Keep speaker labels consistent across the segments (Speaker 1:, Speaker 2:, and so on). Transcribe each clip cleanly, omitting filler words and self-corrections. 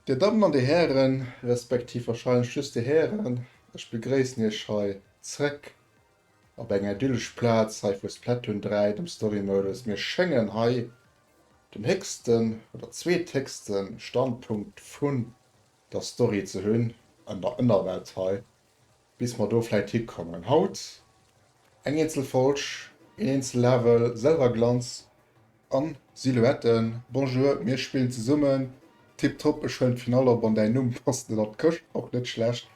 Speaker 1: Dir Dammen an Dir Hären, respektiv wahrscheinlech just Dir Hären, ech begréissen Iech hei zréck op eng idyllesch Plaz hei vu Splatoon 3, dem Story-Modus. Mir schéngen hei den héchsten oder zweethéchste Standpunkt vun der Story ze hunn an der Ënnerwelt hei, bis mer do vläit hikommen. Haut eng eenzel Folg, een eenzel Level, Sëlwerglanz an Silhouetten. Bonjour, mir spillen zesummen, tiptop, ech huelen d'Finall op an däin Numm passt net an d'Këscht, och net schlecht.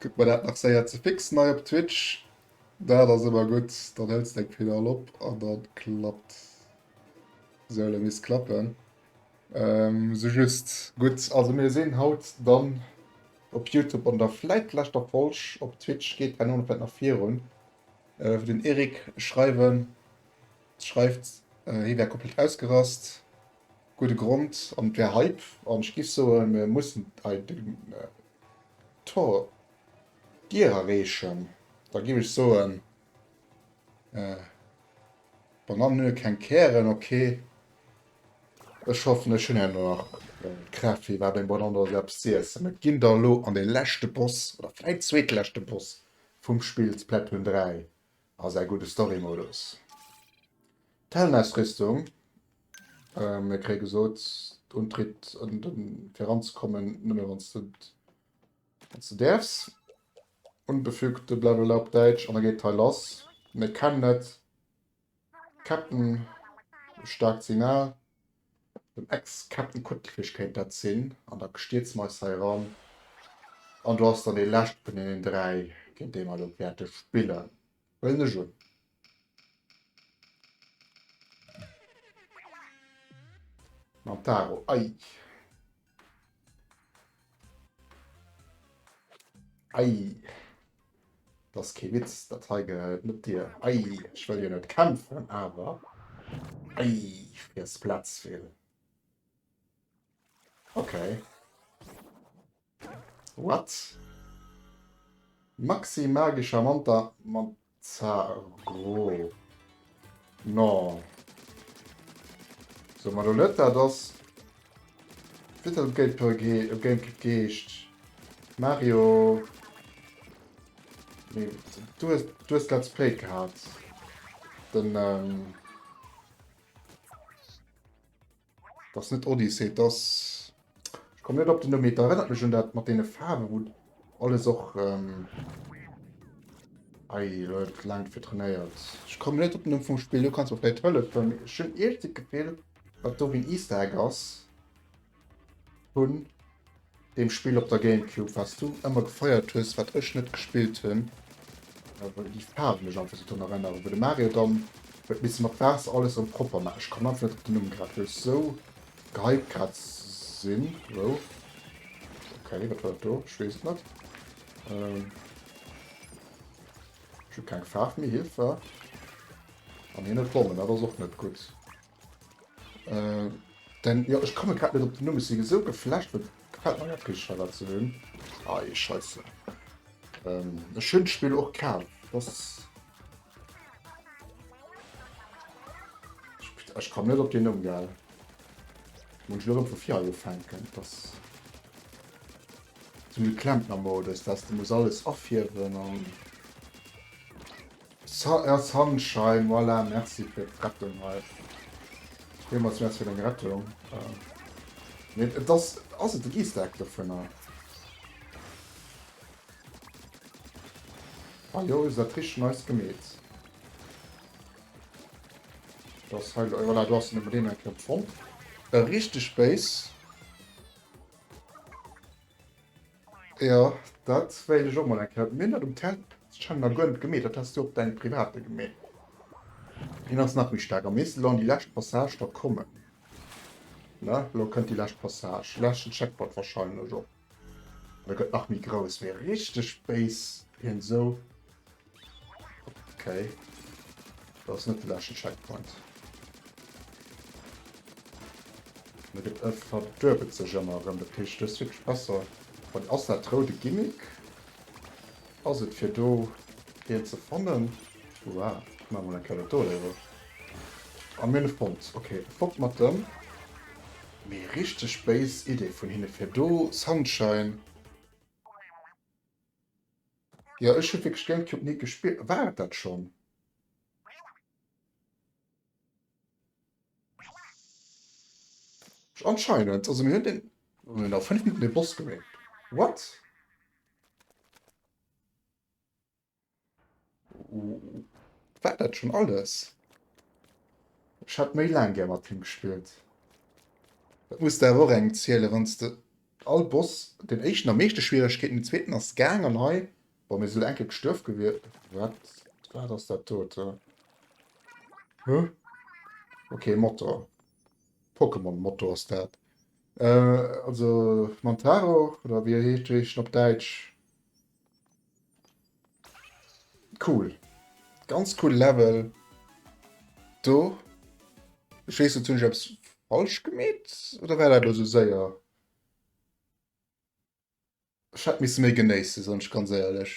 Speaker 1: Kuck mer dat nach séier ze fixen hei op Twitch, dat ass ëmmer gutt, dann hëls de eng Finall op an da klappt, sou elo misst klappen. Sou just gutt, also mir sinn haut dann op Youtube an der vläit leschter Folg, op Twitch geet herno vläit nach virun. Den Eric schreiwen schreift hie wär komplett ausgerast, gudde Grond an et wär Hype an ech giff soen mir mussen hei den Tor d'Dier erreechen, da giff ech soen Banannen hunn jo keng Kären, ok. Ech hoffen ech hunn herno nach d'Kraaft fir iwwerhaapt eng Banann oder sou eppes z'iessen. Mir ginn da elo an de leschte Boss, oder vläit zweetleschte Boss vum Spill Splatoon 3 a säi gudde Story-Modus. D'Helmenausrüstung, mir kréie gesot, Untritt fir eranzekommen nëmme wann s de wann s de däerfs. Unbefügte blablabla op Däitsch an da geet et hei lass. Mir kennen et. Captain, staarkt Signal. Den Ex-Captain Kuttlefisch kéint dat sinn. An da stierze mer eis hei eran. An do ass dann dee lescht vun deenen 3, géint dee mer elo wäerte spillen. Huelen ech un. Mantaro, ei. Ei. Dat ass kee Witz, dat hei gehéiert net dir. Ei, ech wëll jo net kämpfen, awer ei, fir Splatsville. Okay. What? Maxi magischer Manta Manzagro. No. So, ma lo net dat ass. Wéi dat op Gamecube geheescht? Mario. Nee, du hues, du hues Let's Play gehat. Den, ähm, das ass net Odyssey, das. Ech komm net op den Numm, mee et erënnert mech un dat mat deene Faarwen, wou alles och, ähm, Ei, lo huet et laang fir trainéiert. Ech kommen net op den Numm vum Spill, du kanns mer vläicht hëllefen. Ech hunn iergendwéi d'Gefill, wat do wéi en Easter Egg ass vun deem Spill op der Gamecube, wat s du ëmmer gefeiert hues, wat ech net gespillt hunn, well déi Faarwen mech einfach sou drun erënneren, wou de Mario dann huet misse mat Waasser alles erëm propper maachen. Ech kommen einfach net op den Numm grad, well ech sou gehypt grad sinn. Wou? Okay, wat war dat do? Ech weess et net. Ech hu keng Faarf méi, Hilfe! An hien huet Bommen, dat ass och net gutt. Äh, denn, jo, ech komme grad net op den Numm, ech si esou geflasht, well gefällt mer grad richteg hei wat ze hunn. Ei, scheisse. Ähm, ech hunn d'Spill och kaf. Das Ech komm net op den Numm, gell. Muss ech elo erëm vu vir hei ufänken? Das Sou de Klempner-Modus, dass de muss alles afierwen an. Sunshine, voilà, merci fir d'Rettung hei. Villmools merci fir deng Rettung. Mee et ass, ass et den Easter Egg dovunner? Ah jo, hues dat richteg nice gemeet. Dat ass hei, voilà, do ass en mat deem eng Kéier fonnt. E richteg béis. Jo, dat wéilt ech och mol eng Kéier. Mir hunn dat um Test-Channel nach guer net gemeet, dat has du op dengem private gemeet. Hien ass nach méi staark a misst elo an déi lescht Passage da kommen. Ne, elo kënnt déi lescht Passage, leschten Checkpoint wahrscheinlech och. An e gëtt nach méi grouss, mee richteg béis hien esou. Okay. Dat ass net de leschten Checkpoint. Da gëtt e verduebelt sech ëmmer erëm. Dat heescht, du hues wierklech besser. Wann ass dat roude Gimmick? Ass et fir do hien ze fannen? Uah, maache mer eng Kéier dat do léiwer. A mir hunn e fonnt. Okay, fort mat dem. Mee richteg béis Idee vun hinne fir do Sunshine. Jo ech hu wierklech Gamecube ni gespillt. War et dat schonn? Anscheinend, also mir hunn den mir hunn a 5 Minutten de Boss geraped. What? War dat schon alles? Ech hätt méi laang gär mat him gespillt. Dat muss de awer och engem zielen, wann s de all Boss, den éischten am meeschte Schwieregkeeten, den zweeten ass gaang an hei, bon mir si lo eng Kéier gestuerf gewier, wat, wat ass dat dote? Hä? Ok, Motor. Pokémon Motor ass dat. Also Mantaro, oder wéi heescht en op Däitsch? Cool. Ganz cool Level. Do. Ech weess net, hunn ech eppes falsch gemeet oder war dat elo sou séier? Ech hätt misse méi genéissen, soen ech ganz éierlech.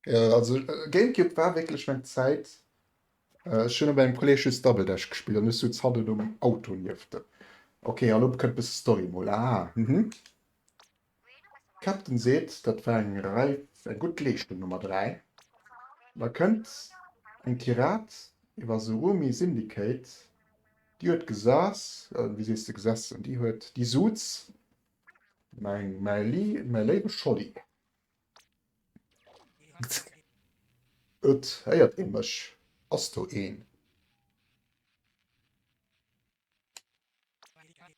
Speaker 1: Jo, also Gamecube war wierklech meng Zäit. Ech hunn op engem Kolleg just Double Dash gespillt an ech sutz hannen um Auto nieft em. Ok, an elo kënnt bësse Story mol. Ah, mhm. Captain seet, dat war eng Reif, eng gutt Leeschtung Nummer 3. Da kënnt eng Tirad iwwer Tsurumi Syndicate, déi huet gesass, wéi sees de gesessen, déi huet, déi sutz, mäin, mäi léiwe Scholli. Et héiert ee mech. Ass do een?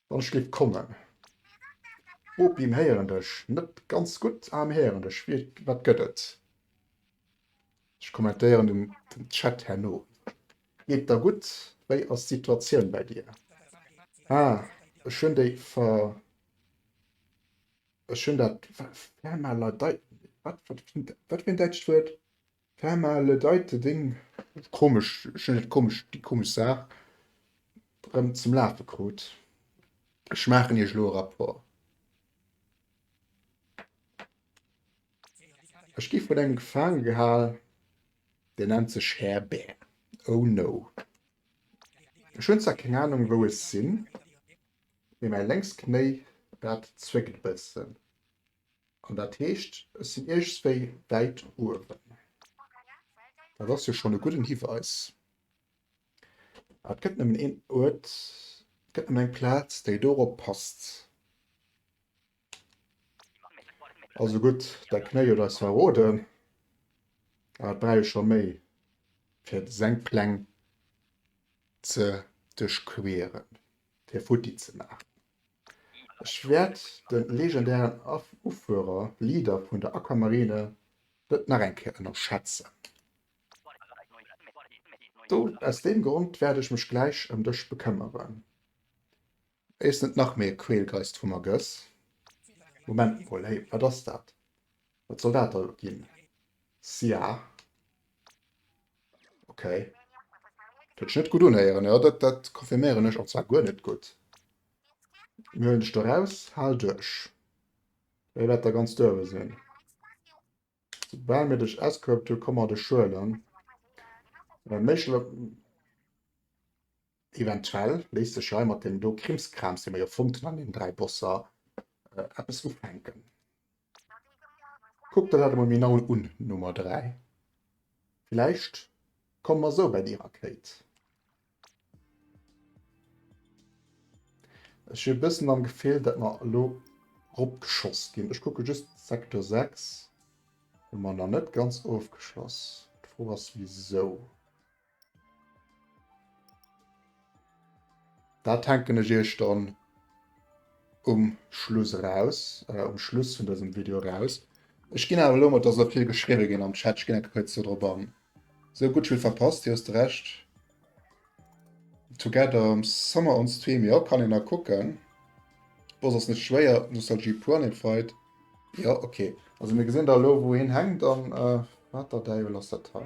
Speaker 1: Wann ech géif kommen. Bopi, mir héieren dech net ganz gutt. Ah, mir héieren dech. Wie, wat gëtt et? Ech kommentéieren den Chat herno. Geet der gutt? Wéi ass d'Situatioun bei dir? Ah, ech hunn déi ver. Ech hunn dat vermaledeit, wat, wat, wat fir en däitscht Wuert? Vermaledeite Ding, komesch, ech hunn dat komesch, déi komesch Saach erëm zum Lafe krut. Ech maachen Iech elo e Rapport. Ech gi vun engem gefaange gehal, deen nennt sech Här Bär. Oh no. Ech hunn zwar keng Anung, wou ech sinn. Mee mäi lénks Knéi, dat zwéckt e bëssen. An dat heescht, ech sinn iergendswéi wäit uewen. Dat ass jo schonn e gudden Hiweis. Awer et gëtt nëmmen een Uert, et gëtt nëmmen eng Plaz, déi dorop passt. Also gutt, däi Knéi huet eis verroden, awer et brauch ee scho méi, fir seng Pläng ze duerchqueren. fir futti ze maachen. Ech wäert de legendären Ufuerer, Leader vun der Aquamarine net nach eng Kéier ënnerschätzen. Do, aus deem Grond wäert ech mech gläich ëm dech bekëmmeren. Éiers net nach méi e Quälgeist vu mer gëss. Moment mol, hey, wat ass dat? Wat soll dat da ginn? Sia. Ok. Dat huet sech net gutt unhéieren. Jo, dat, dat confirméieren ech. An zwar guer net gutt. Mir huelen dech do raus. Hal duerch. Wéi wäert da ganz duerwe sinn. Soubal mir dech ausgehuept hunn, komme mer dech huelen. Äh, méiglech, eventuell léisst sech jo hei mat deem do Krimskrams, dee mer jo fonnt hunn an deenen 3 Bosser, äh, eppes ufänken. Kuck der dat emol méi no un, Nummer 3. Villäicht komme mer esou bäi déi Rakéit. Ech hu e bëssen am Gefill, datt mer elo eropgeschoss ginn. Ech kucke just Sektor 6 hu mer nach net ganz ofgeschloss. D'Fro ass wisou. Dat hänken ech iech dann um Schluss eraus, äh, um Schluss vun dësem Video eraus. Ech ginn awer elo mat, dass elo vill geschriwwe ginn am Chat, ech ginn enke kuerz do drop an. Sou gutt Spill verpasst, jo hues de Recht. Together am Summer on Stream, jo kann een nach kucken. Boss ass net schwéier, Nostalgie pur an dem Fight. Jo ok, also mir gesinn da elo wou hien hänkt an äh, wat der Däiwel ass dat hei?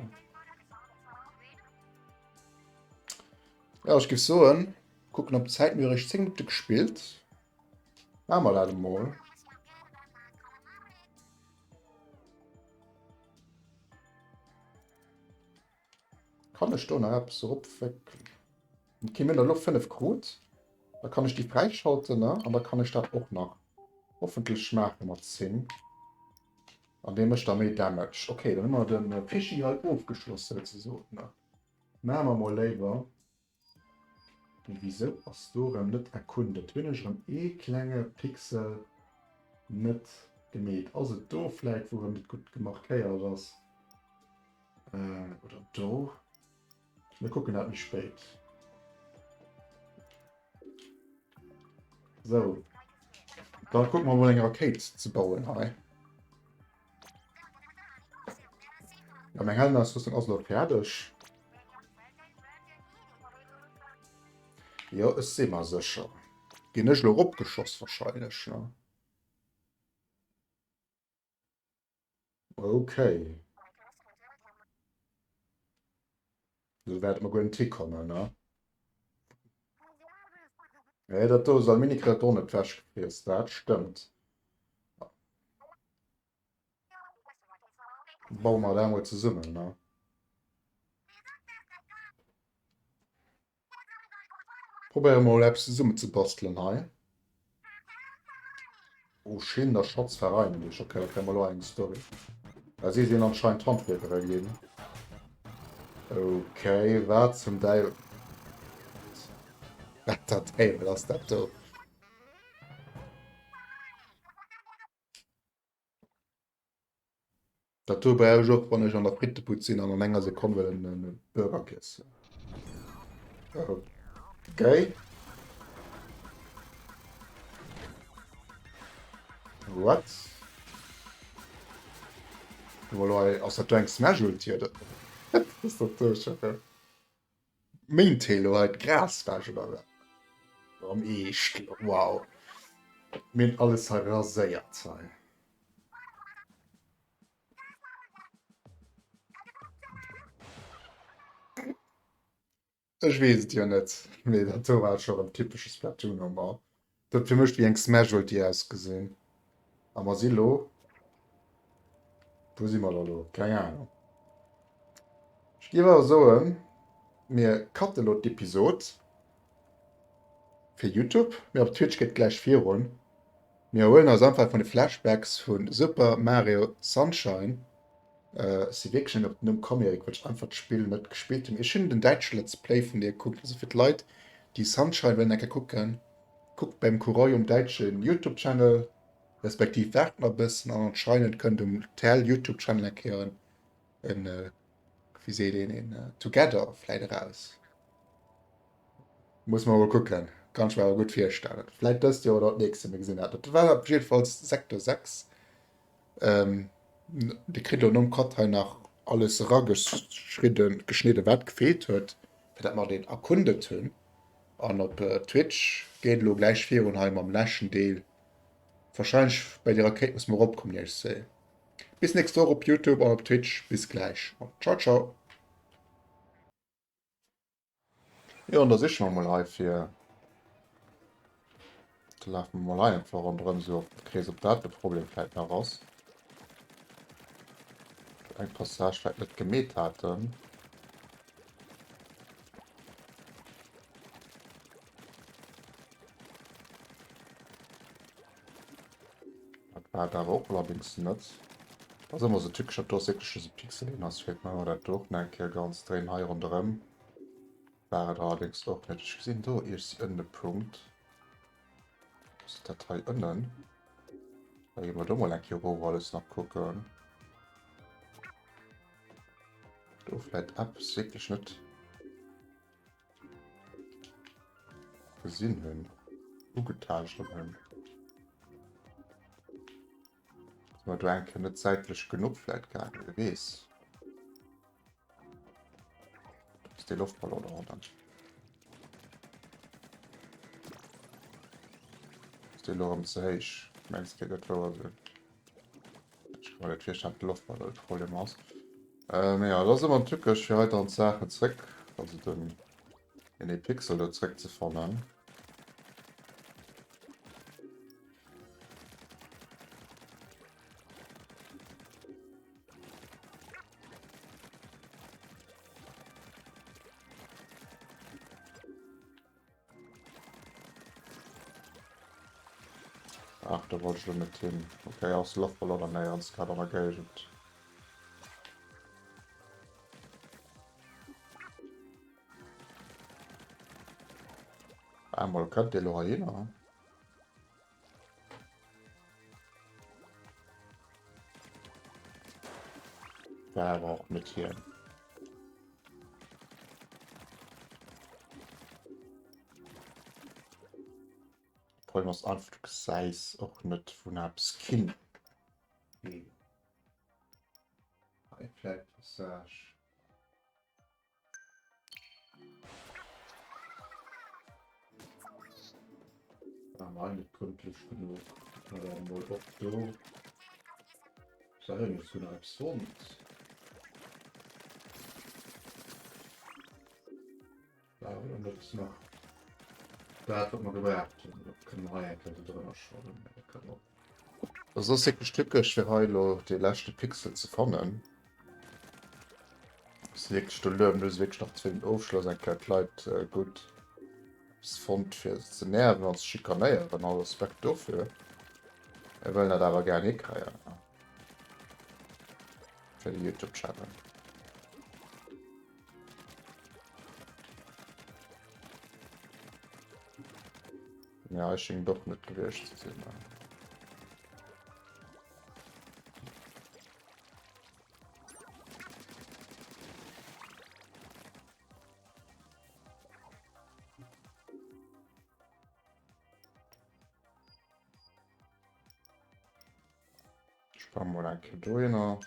Speaker 1: Ja, ech géif soen, kucken op d'Zäit, mir hu eréischt 10 Minutte gespillt. Maache mer dat emol. Kann ech do nach eppes eropwéckelen? Okay, mir hunn der elo 5 krut. Da kann ech déi fräischalten, ne? An da kann ech dat och nach hoffentlech maache mat 10. An dee mécht da méi Damage. Okay, dann hu mer de Fischi hei ofgeschloss souzesoen, ne? Maache mer mol léiwer. Mee wisou ass do erëm net erkundet? Hunn ech erëm ee klenge Pixel net gemeet? Ass et do vläit wou erëm net gutt gemarkéiert ass? Oder do? Mir kucken dat méi spéit. Sou, da kucke mer mol eng Rakéit ze bauen hei. Ja, meng Helmenausrüstung ass elo fäerdeg. Jo, ech si mer sécher. Ginn ech elo eropgeschoss wahrscheinlech, ne? Okay. Do wäerte mer guer net hikommen, ne? Nee, dat do ass Mini kritt och net wechgefriess, dat stëmmt. Baue mer dat emol zesummen, ne? Probéiere mol eppes zesummen ze bastelen hei. Oh schön, der Schatz vereinen dich. Okay, da kréie mer elo eng Story. Ah, si sinn anscheinend Handwierkere ginn. Okay, wat zum Däiwel? Wat der Däiwel ass dat do? Dat do brauch ech och, wann ech an der Frittebud sinn an an enger Sekonn wëll en Burger giessen. Okay. What? Ass dat do eng Smash-Ulti oder? Wat ass dat do scho rëm? Méin Tee lo hei d'Gras wäsch oder wat? Am Eescht lo, wow. Mir hunn alles hei raséiert hei. Ech weess et jo net, mee dat do war scho rëm typesche Splatoon-Humor. Dat huet fir mech wéi eng Smash-Ulti ausgesinn. A mer si lo, wou si mer da lo? Keng Ahnung. Ech géif awer soen, mir cutte lo d'Episod fir Youtube, mee op Twitch geet gläich virun. Mir erhuelen eis einfach vun de Flashbacks vu Super Mario Sunshine. Ech si wierklech net op den Numm komm, Eric, well ech einfach d'Spill net gespillt hunn. Ech hunn den däitsche Let's Play vun dir gekuckt. Also fir d'Leit, déi Sunshine wëllen eng Kéier kucken, kuckt beim Kuroi um däitschen Youtube Channel, respektiv waart nach e bëssen an anscheinend kënnt um TL Youtube Channel eng Kéier en, wéi seet een, een Together vläit eraus. Muss mer mol kucken. Kann ech mer awer gutt virstellen. Vläit dëst Joer oder d'nächst Joer, mir gesinn dat. Dat war op jiddefalls Sektor 6. Ähm, Dir kritt elo nom Cut hei nach alles erageschridden, geschnidden, wat gefeelt huet, fir dat mer deen erkundet hunn. An op Twitch geet elo gläich virun hei mam leschten Deel. Wahrscheinlech bei déi Rakéit muss mer eropkommen, ier ech se. Bis nächst Woch op Youtube an op Twitch. Bis gläich an ciao ciao. Jo, an da siche mer mol hei fir. Da lafe mer mol hei einfach ronderëm sou op de Krees, ob dat de Problem vläit nach ass. Eng Passage vläit net gemeet haten. Dat war et awer och allerdéngs net. Dat ass ëmmer sou tückesch, dat do ass wierklech just e Pixel, deen ass. Vläicht maache mer dat do och nach eng Kéier ganz dréin hei ronderëm. War et allerdéngs och net. Ech gesinn do iergsi ënnen e Punkt. Ass et dat hei ënnen? Da gi mer do mol eng Kéier erof alles nach kucken. Do vläicht eppes wierklech net. Gesinn hunn, ugetaascht hunn. Ass mer do eng Kéier net säitlech genuch vläit gaangen, wie weess. Ass dee Loftballon do hannen? Ass dee lo erëm ze héich? Mengs kéint net wouer sinn. Ech ka mer net virstellen, datt de Loftballon de Problem ass. Äh, mee ja, dat ass ëmmer tückesch, fir hei dann d'Saachen zréck, also den, den ee Pixel do zréck ze fannen. Ach, do wollt ech elo net hin. Okay, ass Loftballon an néierens grad an der Géigend. Einmal könnt ihr lo heihinner. War awer och net hien. Problem ass einfach, du gesäis och net wou nach eppes kinn. Hei vläit Passage. Ah, nein, net gründlech genuch. Oder mol och do. Da hunn ech nach eppes fonnt. Da hunn wir nach dat, wat mer gebraucht hunn. Da kënne mer hei eng Kéier do drënner schwammen. Dat kann och. Das ass wierklech tückesch, fir hei elo dee leschte Pixel ze fannen. Ass wierklech do lueden, do si wierklech nach fir den Ofschloss eng Kéier d'Leit gutt eppes fonnt fir se ze nerven an ze schikanéieren. All Respekt dofir. Mir wëllen dat awer gär hikréien fir de Youtube Channel. Ja, ech schéngt och net gewiescht ze sinn. Sprange mol eng Kéier dohinner.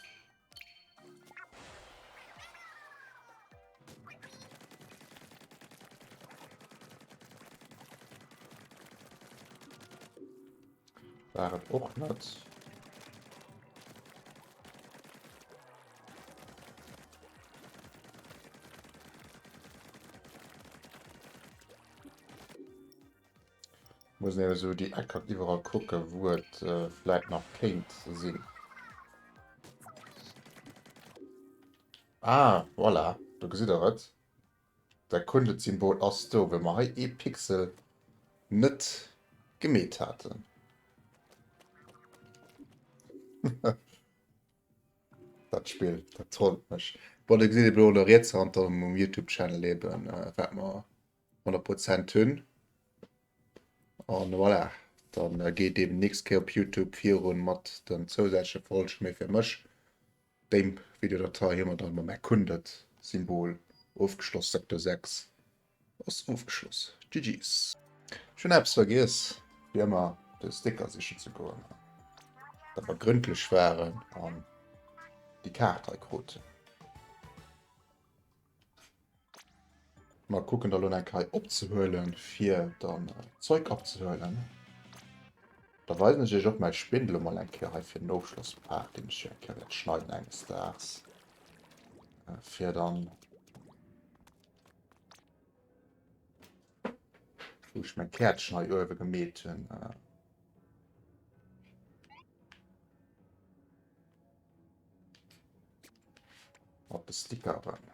Speaker 1: War et och net. Muss een eben esou déi Ecker iwwerall kucken, wou et vläit nach kéint sinn. Ah, voilà, do gesitt der et. Dat Kundetsymbol ass do, well mer hei ee Pixel net gemeet haten. Dat Spill, dat trollt mech. Bon, do gesitt ee elo un der rietser Hand dann um Youtube-Channel eben, wat mer 100% hunn. An voilà, dann geet eben nächst Kéier op Youtube virun mat den zousätzleche Folgen. Mee fir mech, déi Videodatei hu mer dann mam Erkundet Symbol ofgeschloss. Sektor 6 ass ofgeschloss. GG's. Ech hunn eppes vergiess, wéi ëmmer de Sticker sichen ze goen, dat mer grëndlech waren an déi Kaart hei kruten. Mer kucken da lo eng Kéier hei opzehuelen, fir dann Zeug abzehuelen. Da weisen ech iech och mäi Spindel emol eng Kéier hei fir den Ofschlosspart, deen ech jo eng Kéier wäert schneiden enges Daags, fir dann, wou ech mäi Käertchen hei uewe gemeet hunn. Mat de Stickeren.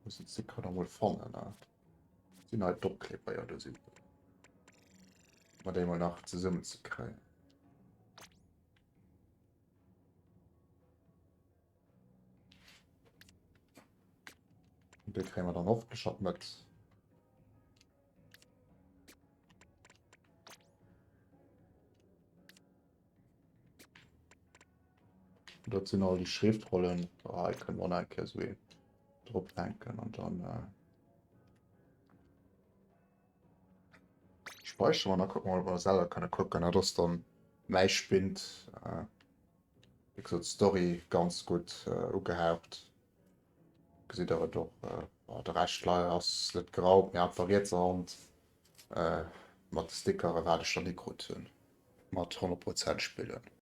Speaker 1: Muss den Sticker noch mal fannen. Ne? Sinn halt d'Opkleber, ja, do sinn. Mat déi mal nach zesummen ze kréien. Déi kréie mer dann hoffentlich hatt net. Dat sinn all déi Schriftrollen. Ah, hei kënne mer nach eng Kéier esou een drop hänken an dann äh, speichern wir. Dann gucken wir, ob wir selber kënne kucken. Dat ass dann mäi Spind. Äh, wéi gesot, Story ganz gutt äh, ugehaucht. Gesitt der et och. Äh, de Rescht leider ass net geraumt, mee einfach rietser Hand äh, mat de Stickere wat ech dann hikrut hunn. Mat 100 Prozent spillen.